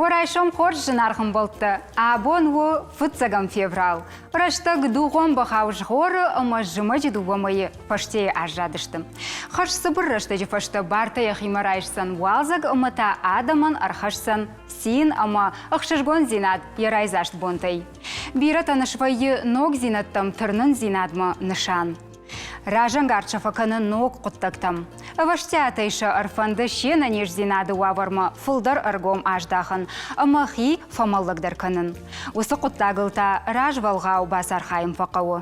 Уӕ райсом хорз, зынаргъ ӕмбӕлттӕ! Абон у фыццӕгӕм феврал. Рӕстӕг дугъон бӕхау згъоры ӕмӕ зымӕджы дыууӕ мӕйы фӕстейы аззадысты. Хӕрз цыбыр рӕстӕджы фӕстӕ бартӕ йӕхимӕ райсдзӕн уалдзӕг ӕмӕ та адӕмӕн ӕрхӕсдзӕн цин ӕмӕ ӕхсызгондзинад йӕ райдзаст бонтӕй. Бирӕтӕн свӕййы ногдзинӕдтӕм тырнындзинадмӕ нысан. Разӕнгард сӕ фӕкӕны ног хъуыддӕгтӕм. Ӕвӕстиатӕй сӕ ӕрфӕнды се нӕниздзинады уавӕрмӕ фылдӕр ӕргом аздахын ӕмӕ хи фӕмӕллӕгдӕр кӕнын. Уыцы хъуыддагыл та развӕлгъау бацархайын фӕхъӕуы.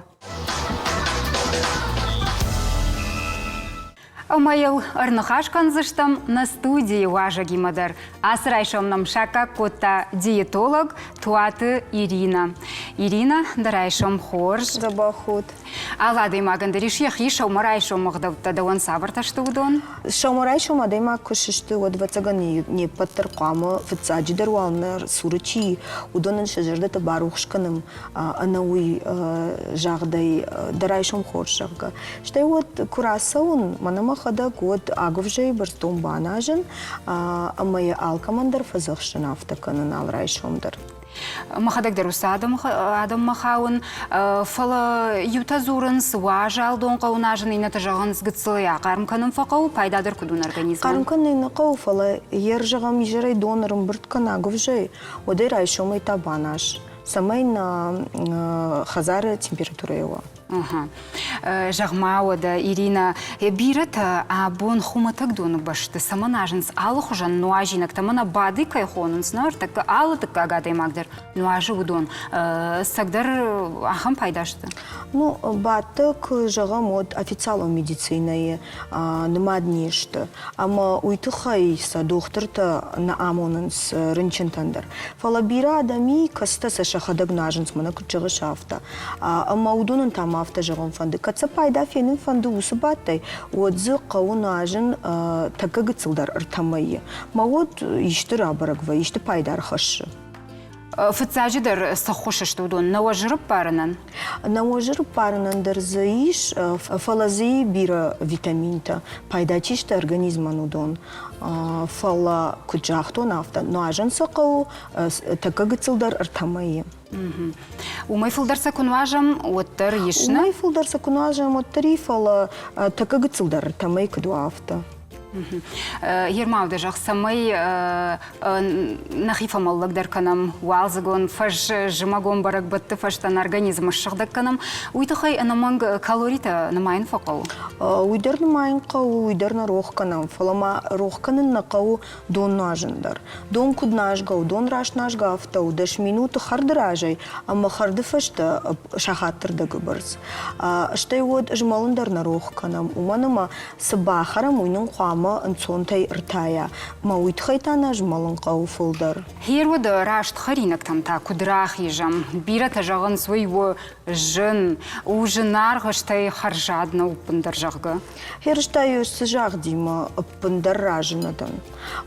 Ӕмӕ йыл ӕрныхас кӕндзыстӕм нӕ студийы уазӕгимӕ дӕр. Ацы райсом нӕм саккаг кодта диетолог Туаты Иринӕ. Иринӕ, дӕ райсом хорз. Дзӕбӕх ут. Алы адӕймагӕн дӕр ис йӕхи сӕумӕрайсомы ӕгъдӕуттӕ. Дӕуӕн цавӕртӕ сты уыдон? Сӕумӕрайсом адӕймаг куы сысты, уӕд, ӕвӕццӕгӕн, не ппӕт дӕр хъуамӕ фыццаджыдӕр уал нӕ цуры чи и, уыдонӕн сӕ зӕрдӕтӕ барухс кӕнӕм, ӕнӕуый загъдӕй дӕ райсом хорз, зӕгъгӕ. Стӕй уӕд куы рацӕуын, мӕнӕ мӕхӕдӕг, уӕд агуывзӕйы бӕрц дон баназын ӕмӕ йӕ алкӕмӕн дӕр фӕдзӕхсын афтӕ кӕнын алы райсом дӕр. Мӕхӕдӕг дӕр уыцы адӕммӕ хауын, фӕлӕ иутӕ дзурынц, уазал дон хъӕуы назын, иннӕтӕ зӕгъынц, гыццылӕй ахъарм кӕнын фӕхъӕуы, пайда дӕр куыд у организмӕн? Хъарм кӕнын нӕ хъӕуы, фӕлӕ йе рзӕгъӕм изӕрӕй дон ӕрӕмбырд кӕн агуывзӕйы, уӕд ӕй райсомӕй та баназ, цӕмӕй нӕ хӕдзары температурӕйы уа. Зӕгъ-ма уӕдӕ, Иринӕ, бирӕтӕ абон хуымӕтӕг доны бӕсты цӕмӕн азынц алыхуызӕн нуазинӕгтӕ, мӕнӕ бады кӕй хонынц, нӕ ӕртӕккӕ алы дыккаг адӕймаг дӕр нуазы уыдон. Цӕгдӕр ахӕм пайда сты? Ну, бадты, куы зӕгъӕм, уӕд официалон медицинӕйы нымад не сты. Ӕмӕ уый тыххӕй сӕ дохтыртӕ нӕ амонынц рынчынтӕн дӕр. Фӕлӕ бирӕ адӕм и, кӕцытӕ сӕ сӕхӕдӕг нуазынц, мӕнӕ куыд зӕгъыс, афтӕ. Ӕмӕ уыдонӕн та ма афтӕ зӕгъын фӕнды, кӕд сӕ пайда фенын фӕнды уыцы бадтӕй, уӕд дзы хъӕуы нуазын тӕккӕ гыццылдӕр ӕртӕ мӕйы. Мӕ уӕд исты рабӕрӕг вӕййы, исты пайда ӕрхӕссы. Фыццаджыдӕр цы ххуыс сты уыдон? Нӕуӕзы рыппарынӕн? Нӕуӕзы рыппарынӕн дӕр дзы ис, фӕлӕ дзы и бирӕ витаминтӕ, пайда чи сты организмӕн, уыдон. Фӕлӕ, куыд загътон, афтӕ нуазын сӕ хъӕуы тӕккӕ гыццылдӕр ӕртӕ мӕйы. Уымӕй фылдӕр сӕ куы нуазӕм, уӕддӕр ис, нӕ? Уымӕй фылдӕр сӕ куы нуазӕм, уӕддӕр и, фӕлӕ тӕккӕ гыццылдӕр ӕртӕ мӕйы куыд уа, афтӕ. Ермау дӕ зӕгъ, цӕмӕй нӕхи фӕмӕллӕгдӕр кӕнӕм, уалдзыгон фӕз, зымӕгон бӕрӕгбӕтты фӕстӕ нӕ организм ссыгъдӕг кӕнӕм, уый тыххӕй ӕнӕмӕнг калоритӕ нымайын фӕхъӕуы? Уый дӕр нымайын хъӕуы, уый дӕр нӕ рох кӕнӕм, фӕлӕ ма рох кӕнын нӕ хъӕуы дон нуазын дӕр. Дон куыд назгӕ у, дон раст назгӕ афтӕ у, 10 минуты хӕрды разӕй ӕмӕ хӕрды фӕстӕ сахаты рдӕгы бӕрц. Стӕй уӕд змӕлын дӕр нӕ рох кӕнӕм, уымӕн ӕмӕ цы бахӕрӕм, уый нын хъуамӕ ӕнцонтӕй ӕртайа. Мӕ уый тыххӕй та нӕ змӕлын хъӕуы фылдӕр. Гъер раст хӕринӕгтӕм та куыд рахизӕм? Бирӕтӕ зӕгъынц, уый у зын, у зынаргъ, стӕй хӕрзад нӕу ӕппындӕр, зӕгъгӕ. Гъер та цы загъдимӕ ӕппындӕр разы нӕ дӕн.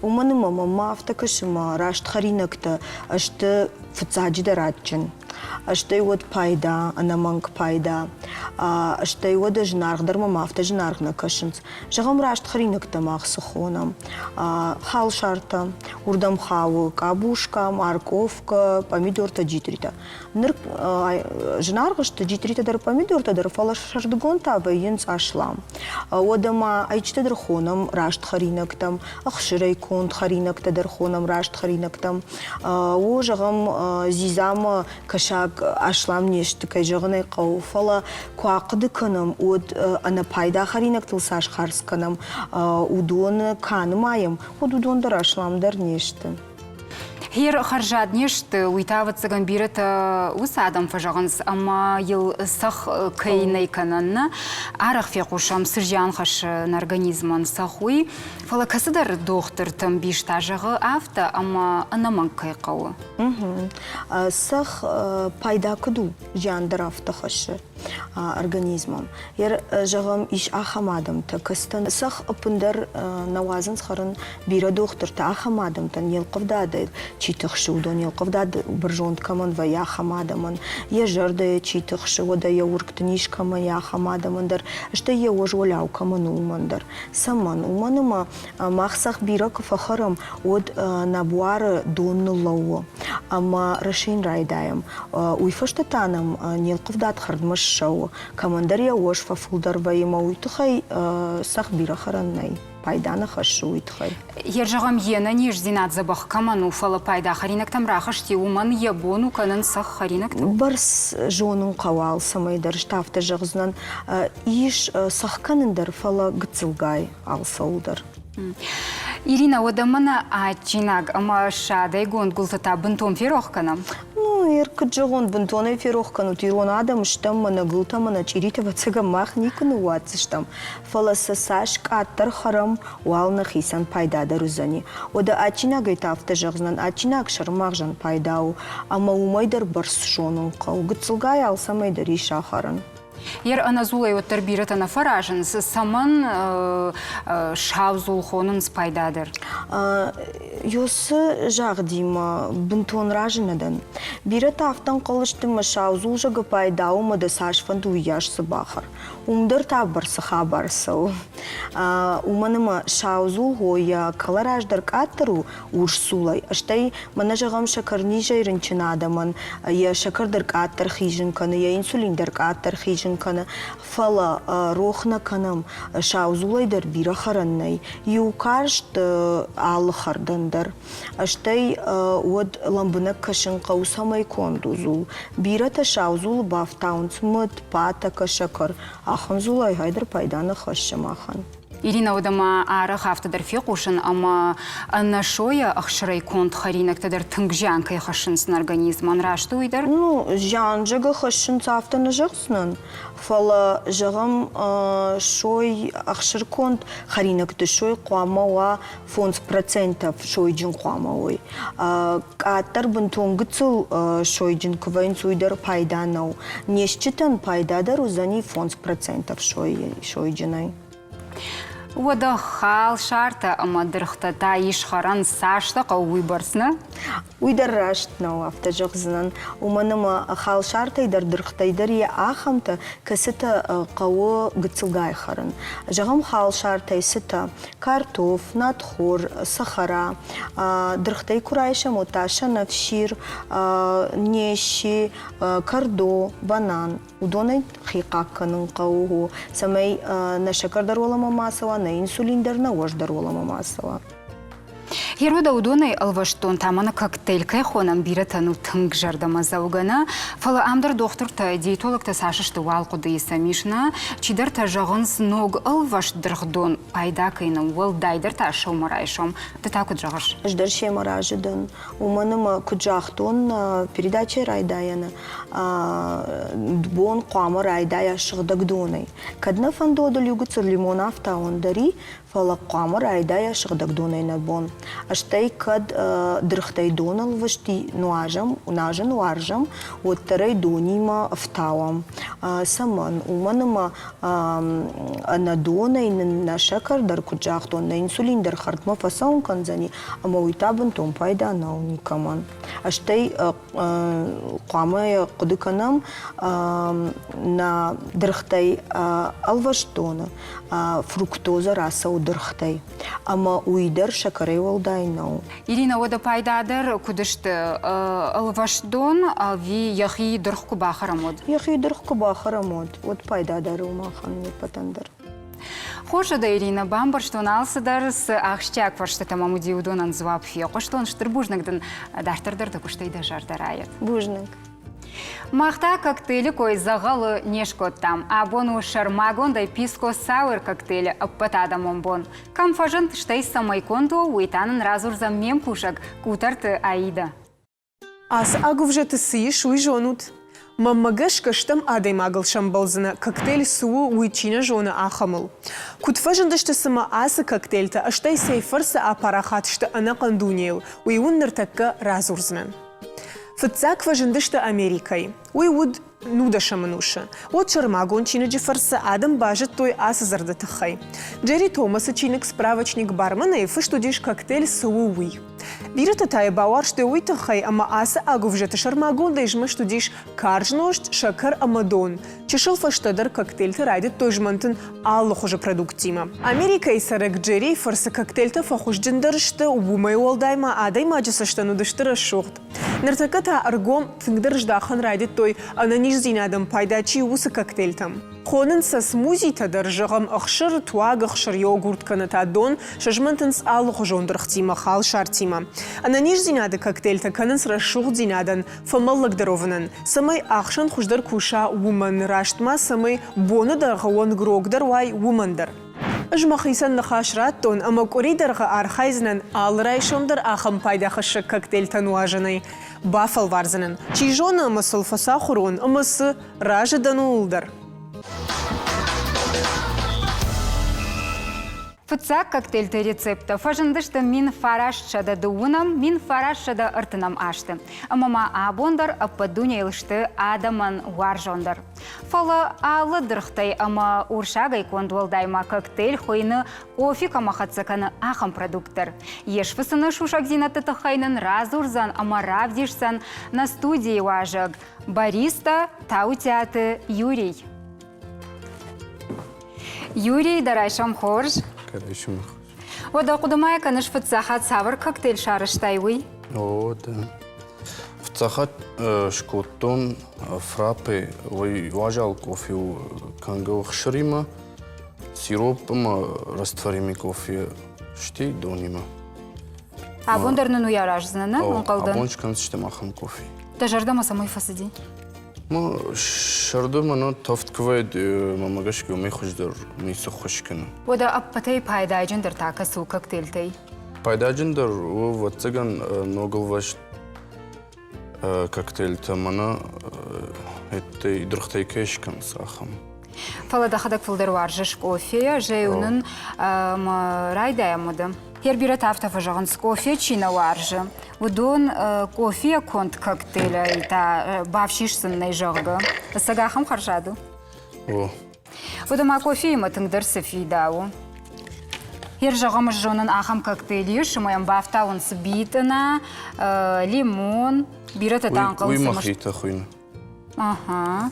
Уымӕн ӕмӕ мӕнмӕ афтӕ кӕсы, мӕ раст хӕринӕгтӕ сты фыццаджыдӕр адджын. Стӕй уӕд пайда, ӕнӕмӕнг пайда. Стӕй уӕд зынаргъ дӕр мӕм афтӕ зынаргъ нӕ кӕсынц. Зӕгъӕм, раст хӕринӕгтӕ мах цы хонӕм? Халсартӕ, уырдӕм хауы къабуска, морковкӕ, помидортӕ, джитритӕ. Ныр зынаргъ сты джитритӕ дӕр, помидортӕ дӕр, фӕлӕ сӕрдыгон та вӕййынц аслам. Уӕдӕ ма ӕйчытӕ дӕр хонӕм раст хӕринӕгтӕм, ӕхсырӕй конд хӕринӕгтӕ дӕр хонӕм раст хӕринӕгтӕм. О, зӕгъӕм, дзидзамӕ кӕсаг аслам не сты, кӕй зӕгъын ӕй хъӕуы, фӕлӕ куы ахъуыды кӕнӕм, уӕд ӕнӕпайда хӕринӕгтыл цас хардз кӕнӕм, уыдоны куы анымайӕм, уӕд уыдон дӕр асламдӕр не сты. Хер хӕрзад не сты, уый та, ӕвӕццӕгӕн, бирӕтӕ уыцы адӕм фӕзӕгъынц, ӕмӕ йыл цӕхх кӕй нӕй кӕнӕн, нӕ? Арӕх фехъусӕм, цы зиан хӕссы нӕ организмӕн цӕхх, уый. Фӕлӕ кӕцыдӕр дохтырты ӕмбис та зӕгъы афтӕ, ӕмӕ ӕнӕмӕнг кӕй хъӕуы. Цӕхх пайда куыд у, зиан дӕр афтӕ хӕссы. организмӕн. Зӕгъӕм, ис ахӕм адӕмтӕ, кӕцытӕн цӕхх ӕппындӕр нӕ уадзынц хӕрын. Бирӕ дохтыртӕ ахӕм адӕмтӕн йе лхъывдадӕй чи тыхсы, уыдон йе лхъывдад бӕрзонд кӕмӕн вӕййы, ахӕм адӕмӕн, йӕ зӕрдӕйӕ чи тыхсы, уӕдӕ йӕ уыргты низ кӕмӕн и, ахӕм адӕмӕн дӕр, стӕй йӕ уӕз-уӕлиау кӕмӕн у, уымӕн дӕр. Цӕмӕн? Уымӕн ӕмӕ мах цӕхх бирӕ куы фӕхӕрӕм, уӕд нӕ буары дон ныллӕууы ӕмӕ рысин райдайӕм. Уый фӕстӕ та нӕм не лхъывдад хӕрдмӕ ссӕуы, кӕмӕндӕр йӕ уӕз фӕфылдӕр вӕййы ӕмӕ уый тыххӕй цӕхх бирӕ хӕрӕн нӕй. Пайда нӕ хӕссы уый тыххӕй. Йе зӕгъӕм, йе нӕниздзинад дзӕбӕх кӕмӕн у, фӕлӕ пайда хӕринӕгтӕм рахызти, уымӕн йӕ бон у кӕнын цӕхх хӕринӕгтӕ? Бӕрц зонын хъӕуы алцӕмӕй дӕр, ӕз та афтӕ зӕгъдзынӕн, ис цӕхх кӕнын дӕр, фӕлӕ гыццылгай алцӕуыл дӕр. Ирина, уӕдӕ мӕнӕ адджинаг ӕмӕ ссадӕйгонд гуылтӕ та бынтон ферох кӕнӕм? Ну, куыд зӕгъон, бынтонӕй ферох кӕнут, ирон адӕм стӕм, мӕнӕ гуылтӕ, мӕнӕ чъиритӕ, ӕвӕццӕгӕн, мах никуы ныууадздзыстӕм. Фӕлӕ сӕ цас къаддӕр хӕрӕм, уал нӕхицӕн пайдадӕр уыдзӕни. Уӕдӕ адджинагӕй та афтӕ зӕгъдзынӕн, адджинаг сӕрымагъзӕн пайда у, ӕмӕ уымӕй дӕр бӕрц зонын хъӕуы. Гыццылгай алцӕмӕй дӕр ис ахӕрӕн. Ер ӕнӕдзулӕй уӕддӕр бирӕтӕ нӕ фӕразынц, цӕмӕн сау дзул хонынц пайдадӕр? Ёсы загъдимӕ бынтон разы нӕ дӕн. Бирӕтӕ афтӕ ӕнхъӕл сты, мӕ сау дзул зӕгъы пайда у, ӕмӕ дӕ цас фӕнды, уыйас дзы бахӕр. Уым дӕр та бӕрцы хабар цӕуы. Уымӕн ӕмӕ сау дзул йӕ кӕлӕ раздӕр къаддӕр у урс дзулӕй, стӕй мӕнӕ зӕгъӕм сӕкӕрнизӕй рынчын адӕмӕн йӕ сӕкӕр дӕр къаддӕр хизын кӕны, йӕ инсулин дӕр къаддӕр хизын кӕны. Фӕлӕ рох нӕ кӕнӕм, сау дзулӕй дӕр бирӕ хӕрӕн нӕй. Иу карст алы хӕрдӕн дӕр. Стӕй уӕд лӕмбынӕг кӕсын хъӕуы, цӕмӕй конд у дзул. Бирӕтӕ сау дзулы бафтауынц мыд, патӕкӕ, сӕкӕр. Ахӕм дзулӕй гъайдӕр пайда нӕ хӕссы махӕн. Ирина, уӕдӕ ма арӕх афтӕ дӕр фехъусын, ӕмӕ ӕнӕсойӕ ӕхсырӕй конд хӕринӕгтӕ дӕр тынг зиан кӕй хӕссынц нӕ организмӕн. Раст у уый дӕр? Ну, зиан зӕгъы хӕссынц, афтӕ нӕ зӕгъдзынӕн. Фӕлӕ, зӕгъӕм, сой ӕхсырконд хӕринӕгты сой хъуамӕ уа 5% сойджын хъуамӕ уой. Къаддӕр бынтон гыццыл сойджын куы вӕййынц, уый дӕр пайда нӕу. Не стджытӕн пайда дӕр уыдзӕни 5% сойджынӕй. Уӕдӕ халсартӕ ӕмӕ дыргътӕ та ис хӕрӕн цастӕ хъӕуы уыйбӕрц, нӕ? Уый дӕр раст нӕу, афтӕ зӕгъдзынӕн. Уымӕн ӕмӕ халсартӕй дӕр, дыргътӕй дӕр йӕ ахӕмтӕ, кӕцытӕ хъӕуы гыццылгай хӕрын. Зӕгъӕм, халсартӕй цытӕ, картоф, натхор, цӕхӕра. Дыргътӕй куы райсӕм, уӕд та сӕнӕфсир, неси, кӕрдо, банан. Уыдонӕй хи хъахъхъӕнын хъӕуы, цӕмӕй нӕ сӕкӕр дӕр уӕлӕмӕ ма цӕуа, нӕ инсулин дӕр, нӕ уӕз дӕр уӕлӕмӕ ма цӕуа. Герода уыдонӕй ӕлвӕстдон та мӕнӕ коктейль кӕй хонӕм, бирӕтӕн у тынг зӕрдӕмӕдзӕугӕ нӕ, фӕлӕ ам дӕр дохтыртӕ, диетологтӕ цас сты, уал хъуыдыйы сӕм ис нӕ. Чидӕртӕ зӕгъынц, ног ӕлвӕст дыргъдон пайда кӕй нӕу, уӕлдайдӕр та сӕумӕрайсом. Ды та куыд зӕгъыс? Ӕз дӕр семӕ разы дӕн, уымӕн ӕмӕ, куыд загътон передачӕйы райдайӕны, бон хъуамӕ райдайа сыгъдӕг донӕй. Кӕд нӕ фӕнды уӕд иугуыцыр лимон афтауын дӕр и, фӕлӕ хъуамӕ райдайа сыгъдӕг донӕй нӕ бон. Стӕй кӕд дыргътӕй дон ӕлвӕст нуазӕм, нуазын уарзӕм, уӕддӕр ӕй донимӕ ӕфтауӕм. Цӕмӕн? Уымӕн ӕмӕ ӕнӕ донӕй нын нӕ сӕкӕр дӕр, куыд загътон, нӕ инсулин дӕр хӕрдмӕ фӕцӕуын кӕндзӕни, ӕмӕ уый та бынтон пайда нӕу никӕмӕн. Стӕй хъуамӕ хъуыды кӕнӕм нӕ дыргътӕй ӕлвӕст доны фруктозӕ рацӕуы дыргътӕй, ӕмӕ уый дӕр сӕкӕрӕй уӕлдай нӕу. Ирина, уӕдӕ пайдадӕр куыд сты ӕлвӕст дон ӕви йӕхи дыргъ куы бахӕрӕм, уӕд? Йӕхи дыргъ куы бахӕрӕм, уӕд, уӕд пайдадӕр у махӕн не ппӕтӕн дӕр. Хорз уӕдӕ, Ирина, бамбӕрстон алцыдӕр, цы ахсджиаг фӕрстытӕ мӕм уыди, уыдонӕн дзуапп фехъуыстон. Стыр бузныг дын, дарддӕр дӕр дӕ куыстӕй дӕ зӕрдӕ райӕд. Бузныг. Мах та коктейлы кой дзӕгъӕлы не скодтам. Абон у сӕрмагондӕй Писко Сауэр коктейлы ӕппӕтадӕмон бон. Кӕм фӕзынд, стӕй цӕмӕй конд у, уый та нын радзурдзӕн ме мкусӕг Къутӕрты Аидӕ. Ацы агуывзӕты цы ис, уый зонут? Мӕнмӕ гӕсгӕ стӕм адӕймагыл сӕмбӕлдзынӕ, коктейль цы у, уый чи нӕ зоны, ахӕмыл. Куыд фӕзындысты цымӕ ацы коктейльтӕ, стӕй цӕй фӕрцы апарахат сты ӕнӕхъӕн дунейыл, уый уын ныртӕккӕ радзурдзынӕн. Фыццаг фӕзындысты Америкӕйы. Уый уыд Нудӕсӕм ӕнусы. Уӕд сӕрмагонд чиныджы фӕрцы адӕм базыдтой ацы дзырды тыххӕй. Джерри Томасы чиныг «Справочник бармена»-йы фыст уыдис коктейль цы у, уый. Бирӕтӕ та йӕ бауарзтой уый тыххӕй, ӕмӕ ацы агуывзӕты сӕрмагондӕй змӕст уыдис карз нозт, сӕкӕр ӕмӕ дон. Чысыл фӕстӕдӕр коктейльтӕ райдыдтой змӕнтын алы хуызы продукттимӕ. Америкӕйы цӕрӕг Джеррийы фӕрцы коктейльтӕ фӕхуызджындӕр сты, уымӕй уӕлдай ма адӕймаджы цӕстӕн уыдысты рӕсугъд. Ныртӕккӕ та ӕргом тынгдӕр здахын райдыдтой, ӕнӕниздзинадӕн пайда чи у, уыцы коктейльтӕм. Хонынц сӕ смузитӕ дӕр, зӕгъӕм, ӕхсыр, туаг ӕхсыр, йогурт кӕнӕ та дон, сызмӕнтынц алыхуызон дыргътимӕ, халсартимӕ. Ӕнӕниздзинады коктейльтӕ кӕнынц рӕсугъддзинадӕн, фӕмӕллӕгдӕр уӕвынӕн, цӕмӕй ӕхсӕн хуыздӕр куса, уымӕн, раст ма цӕмӕй боны дӕргъы уӕнгрогдӕр уай, уымӕн дӕр. Ӕз мӕхицӕн ныхас радтон ӕмӕ къуыри дӕргъы архайдзынӕн алы райсом дӕр ахӕм пайдахӕссӕг коктейльтӕ нуазынӕй. Бафӕлвардзынӕн. Чи зоны ӕмӕ сыл фӕцахуыр уон ӕмӕ цы, разы дӕн ууыл дӕр. Фыццаг коктейльты рецепттӕ фӕзындысты 1902 1930 азты. Ӕмӕ ма абон дӕр ӕппӕт дунейыл сты адӕмӕн уарзондӕр. Фӕлӕ алы дыргътӕй ӕмӕ урсагӕй конд уӕлдай ма коктейль хуыйны къофи кӕмӕ хӕццӕ кӕны, ахӕм продукт дӕр. Йе сфыцыны сусӕгдзинӕдты тыххӕй нын радзурдзӕн ӕмӕ равдисдзӕн нӕ студийы уазӕг, бариста Таутиаты Юрий. Юрий, дӕ райсом хорз. Райсом хорз. Уӕдӕ хъуыды-ма кӕныс, фыццаг хатт цавӕр коктейль сарӕзтай, уый? О, да. Фыццаг хатт скодтон фраппе, уый уазал кофе у кӕнгӕ ӕхсыримӕ, сироп ӕмӕ растворимый кофе, стӕй донимӕ. Абон дӕр нын уый араздзынӕ, нӕ? Ӕнхъӕлдӕн. Абон скӕндзыстӕм ахӕм кофе. Дӕ зӕрдӕмӕ цӕмӕй фӕцыди? Ну, сӕрды мӕнӕ тӕвд куы вӕййы, мӕмӕ гӕсгӕ уымӕй хуыздӕр ницы ххуыс кӕны. Уӕдӕ ӕппӕтӕй пайдаджындӕр та кӕцы у коктейльтӕй? Пайдаджындӕр у, ӕвӕццӕгӕн, ногылвӕст коктейльтӕ мӕнӕ дыргътӕй кӕй скӕнынц, ахӕм. Фӕлӕ дӕхӕдӕг фылдӕр уарзыс къофейӕ, зӕй уынын ӕмӕ райдайӕм уӕдӕ. Йер бирӕтӕ афтӕ фӕзӕгъынц, кофе чи нӕ уарзы, уыдон кофейӕ конд коктейлӕй та бафсис сын нӕй, зӕгъгӕ. Ӕцӕг ахӕм хӕрзад у? О. Уӕдӕ ма кофеимӕ тынгдӕр цы фидауы? Йер зӕгъӕм, ӕз зонын ахӕм коктейль ис, ӕмӕ йӕм бафтауынц битъына, лимон, бирӕтӕ та ӕнхъӕлынц. Уый мохито хуыйны. Ага.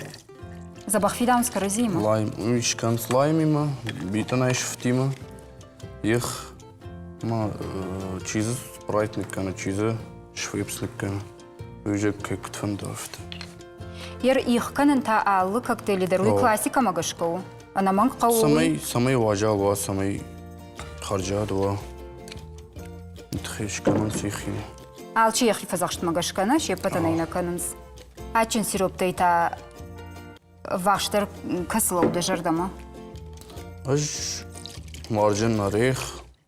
Дзӕбӕх фидауынц кӕрӕдзиимӕ? Лайм, уый скӕнынц лаймимӕ, битъынайы сыфтимӕ. Ех, ма чи дзы спрайт ныккӕны, чи дзы швепс ныккӕны. Уый же кӕй куыд фӕнды, афтӕ. Ер их кӕнын та алы коктейли дӕр уый классикӕмӕ гӕсгӕ у. Ӕнӕмӕнг хъӕуы Цӕмӕй, цӕмӕй уазал уа, цӕмӕй хӕрзад уа. Тыххӕй скӕнынц ихимӕ. Алчи йӕхи фӕдзӕхстмӕ гӕсгӕ нӕ, се ппӕтӕн ӕй нӕ кӕнынц. Адджын сироптӕй та ӕввахсдӕр кӕцы лӕуы дӕ зӕрдӕмӕ? Ӕз уарзын орех,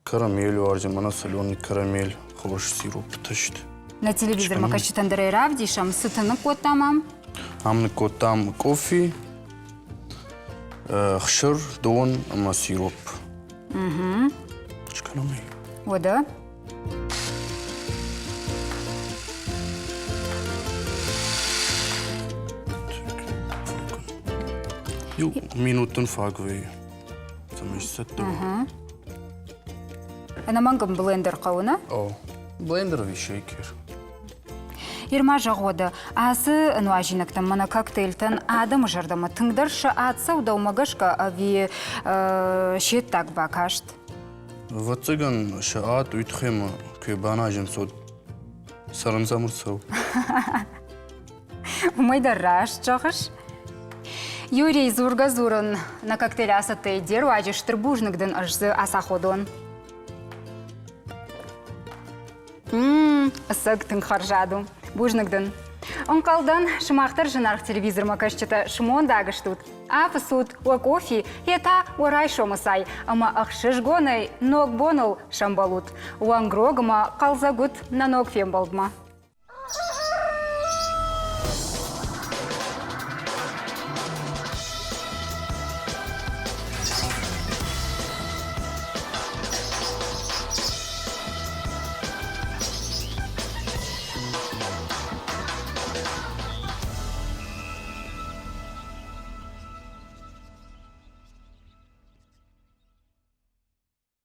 карамель уарзын, мӕнӕ соленый карамель, хорз сироптӕ сты. Нӕ телевизормӕ кӕсджытӕн дӕр ӕй равдисӕм, цыты ныккодтам ам? Ам ныккодтам къофи, хсыр, дон ӕмӕ сироп. Скӕнӕм ӕй. Уӕдӕ? Иу минут дын фаг вӕййы, цӕмӕй сцӕттӕ уа. Ӕнӕмӕнг ын блендер хъӕуы, нӕ? О, блендер ӕви шейкер? Ирма зӕгъ уӕдӕ, ацы нуазинӕгтӕн мӕнӕ коктейльтӕн адӕмы зӕрдӕмӕ тынгдӕр сӕ ацӕу дӕумӕ гӕсгӕ ӕви се ддаг бакаст? Ӕвӕццӕгӕн, сӕ ад уый тыххӕй ма куы баназынц, уӕд цӕрын сӕм ӕрцӕуы. Уымӕй дӕр раст зӕгъыс. Юрий, дзургӕ-дзурын нӕ коктейль ацӕттӕй де руаджы стыр бузныг дын ӕз дзы ацаходон. Ӕцӕг тынг хӕрзад у. Бузныг дын. Ӕнхъӕлдӕн, сымах дӕр зынаргъ телевизормӕ кӕсджытӕ смондаг стут. Афыссут уӕ къофи, йе та уӕ райсомы цай ӕмӕ ӕхсызгонӕй ног боныл сӕмбӕлут. Уӕнгрог ӕмӕ хъӕлдзӕг ут нӕ ног фембӕлдмӕ.